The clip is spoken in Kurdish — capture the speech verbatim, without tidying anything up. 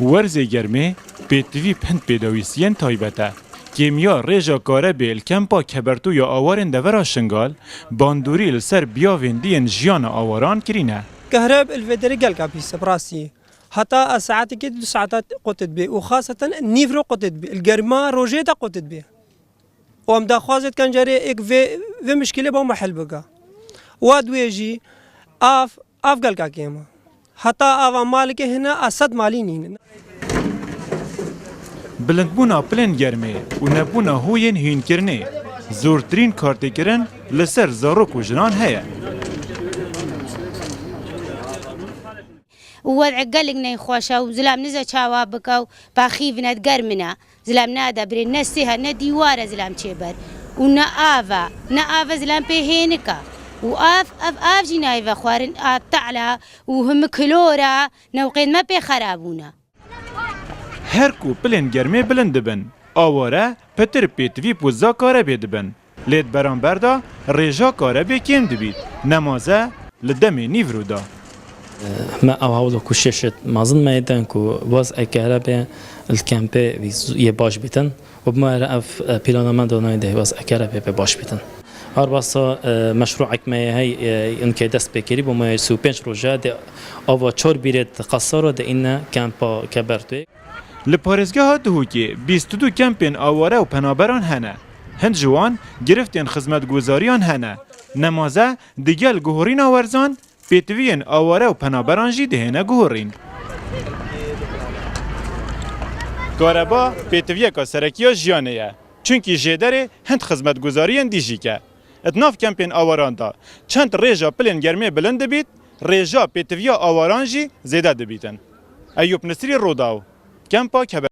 Werzê germê pêtivî bi hin pêdawîstiyên taybet e. Kêmiya rêja karebê li kempa Keberto ya awarên devera Şingal, bandorî li ser biyavên dî yên jiyana awaran kirîne. Kehreb li vê derê gelka pîs e, bi rastî. Heta ez saetekê du saeta qut dibê û xaseten nîvro qut dibê. Li germa rojê de qut dibê. Û em daxwazê dikin carê êk vê, vê mişkilê bo me hel bike. Wa duwê jî av, av gelka kêm e. Heta ava malikê hene a sed malî nînin. Bilindbûna pilên germê û nebûna hoyên hînkirinê, zortirîn kartêkirin li ser zarok û jinan heye. Û wed'e gelek neyxweş e û zilam nize çawa bike û paxîvine digermine. Zilam ne de birê ne sêh e, ne dîwar e zilam çêber. Û ne av e, ne av e zilam pê hênik e. Û av, ev av jî nayê vexwarin, a te'la û himi kilor e, newqên me pê xera bûne. Her ku pilên germê bilind dibin, aware pitir pêtivî pozza karebê dibin. Lê di beramber de rêja karebê kêm dibît, nemaze li demê nîvro de. Me ew hewlo ku şeşet mezin me yê den ku wez'ê kerebê li kempê wî z-, yê baş bîtin û bi me re ev, e, plana me de nayê de wez'ê kerebê pê baş bîtin. Arbasa, e, meşrû'ek me yê hey, e, inkê dest pê kirî bo me yê sî û pênc roje de ava çar bîrê di qesara de îne kempa Kebertoyê. Li parêzgeha Duhokê bîst û du kempên aware û penaberan hene. Hin ji wan giriftên xizmetguzariyan hene. Nemaze digel guhorîna werzan, pêtiviyên aware û penaberan jî dihêne guhorîn. Kareba pêtiviyeka serekî ya jiyanê ye. Çunkî jêderê hin xizmetguzariyên dî jî ke. Di nav kempên awaran de çend rêja pilên germê bilind dibît, rêja pêtiviya awaran jî zêde dibîtin. Eyûp Nisrî, Rûdaw, Kempa Keber.